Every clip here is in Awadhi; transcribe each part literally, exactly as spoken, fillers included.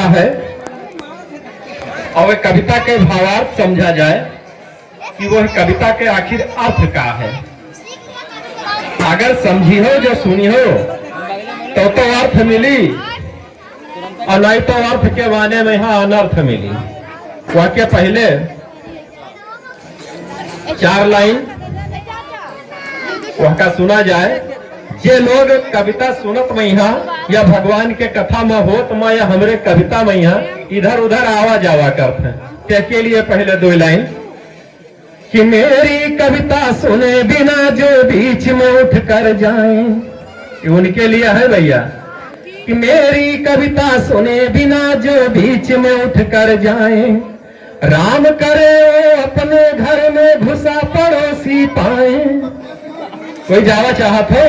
है और कविता के भावार्थ समझा जाए कि वह कविता के आखिर अर्थ का है। अगर समझी हो जो सुनी हो तो, तो अर्थ मिली, और नहीं तो अर्थ के माने में यहाँ अनर्थ मिली। वह के पहले चार लाइन वहका सुना जाए। जे लोग कविता सुनत मइहाँ या भगवान के कथा में होत मइहाँ या हमरे कविता मइहाँ इधर उधर आवा जावा करत हैं, तेके लिए पहले दो लाइन कि मेरी कविता सुने बिना जो बीच में उठ कर जाएं, ये उनके लिए है भैया, कि मेरी कविता सुने बिना जो बीच में उठ कर जाएं, राम करे वो अपने घर में घुसा पड़ोसी पाए। कोई जावा चाहत हो?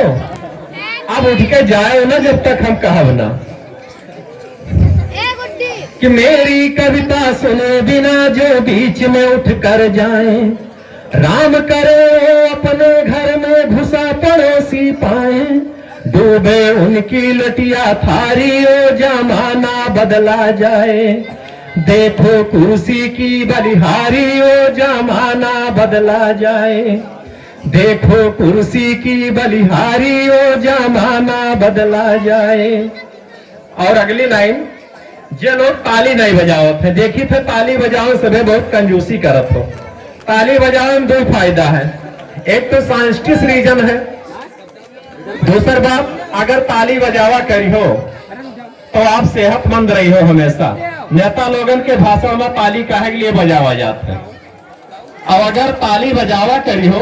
अब उठ के जाए ना, जब तक हम कहब ना। कि मेरी कविता सुने बिना जो बीच में उठ कर जाए, राम करे वो अपने घर में घुसा पड़ोसी पाए। डूबे उनकी लटिया थारी, ओ जमाना बदला जाए। देखो कुर्सी की बलिहारी, ओ जमाना बदला जाए। देखो कुर्सी की बलिहारी, ओ जमाना बदला जाए। और अगली लाइन, जे लोग ताली नहीं बजावत है, देखी थे ताली बजावे सभे बहुत कंजूसी करत हो। ताली बजावे में दो फायदा है, एक तो सांस्कृतिक रीजन है, दूसर बात अगर ताली बजावा करी हो तो आप सेहतमंद रही हो हमेशा। नेता लोगन के भाषण में ताली काहे के लिए बजावा जात है? अब अगर ताली बजावा करी हो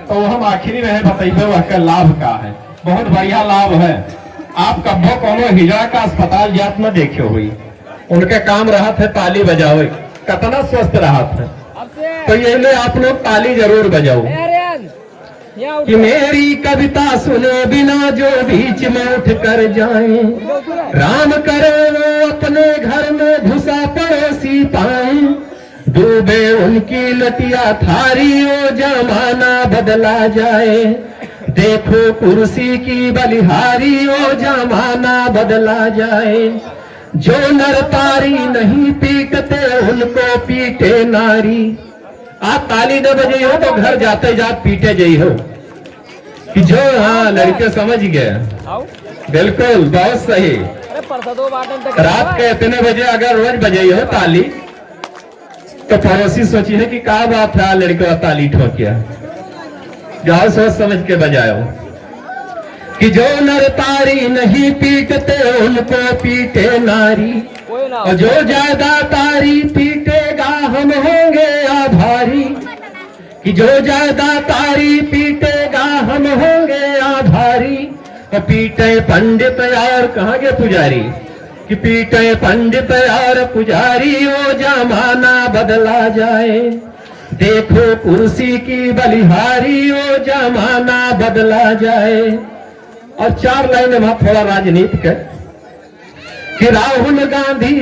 तो हम आखिरी में बतइबे वह का लाभ का है। बहुत बढ़िया लाभ है। आप कब्बो कोनो हिजड़ा का अस्पताल जात न देखे हुई, उनके काम रहत है ताली बजावे, कितना स्वस्थ रहत है। तो ये ले आप लोग ताली जरूर बजाओ। कि मेरी कविता सुने बिना जो बीच में उठ कर जाए, राम करे वो अपने घर में घुसा पड़ोसी पाए। डूबे उनकी लटिया थारी, ओ जमाना बदला जाए। देखो कुर्सी की बलिहारी, ओ जमाना बदला जाए। जो नर तारी नहीं पीटते, उनको पीटे नारी। आप ताली न बजाई हो तो घर जाते जात पीटे जाई हो कि जो, हाँ, लड़के समझ गए। बिल्कुल, बहुत सही। रात के इतने बजे अगर रोज बजाई हो ताली तो पड़ोसी सोची है कि का बात है, लड़का ताली ठोकिया। जाओ, सोच समझ के बजाओ कि जो नर तारी नहीं पीटते, उनको पीटे नारी। और जो ज्यादा तारी पीटेगा, हम होंगे आभारी। कि जो ज्यादा तारी पीटेगा, हम होंगे आभारी। तो पीटे पंडित और कहाँ के पुजारी, कि पीटे पंडित और पुजारी, ओ जमाना बदला जाए। देखो कुर्सी की बलिहारी, ओ जमाना बदला जाए। और चार लाइन में थोड़ा राजनीति के कि राहुल गांधी,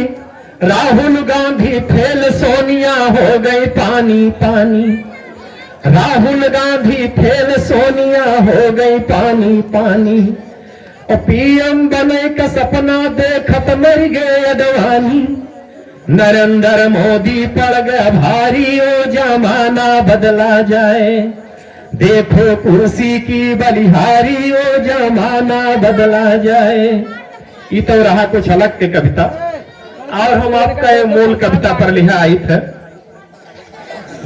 राहुल गांधी फेल, सोनिया हो गई पानी पानी। राहुल गांधी फेल, सोनिया हो गई पानी पानी। और पीएम बने का सपना देखत मर गए अडवाणी। नरेंद्र मोदी पड़ गया भारी, ओ जमाना बदला जाए। देखो कुर्सी की बलिहारी, ओ जमाना बदला जाए। ई तो रहा कुछ अलग के कविता। और हम आपका ये मूल कविता पर लिहा आई थे।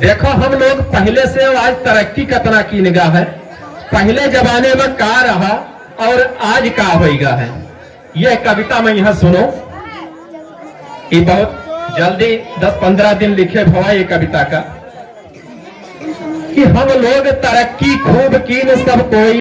देखो, हम लोग पहले से आज तरक्की कतना की निगाह है, पहले जमाने में का रहा और आज का होइगा है, ये कविता में यहाँ सुनो। ये बहुत जल्दी दस पन्द्रह दिन लिखे भवा ये कविता का, कि हम लोग तरक्की खूब कीन सब कोई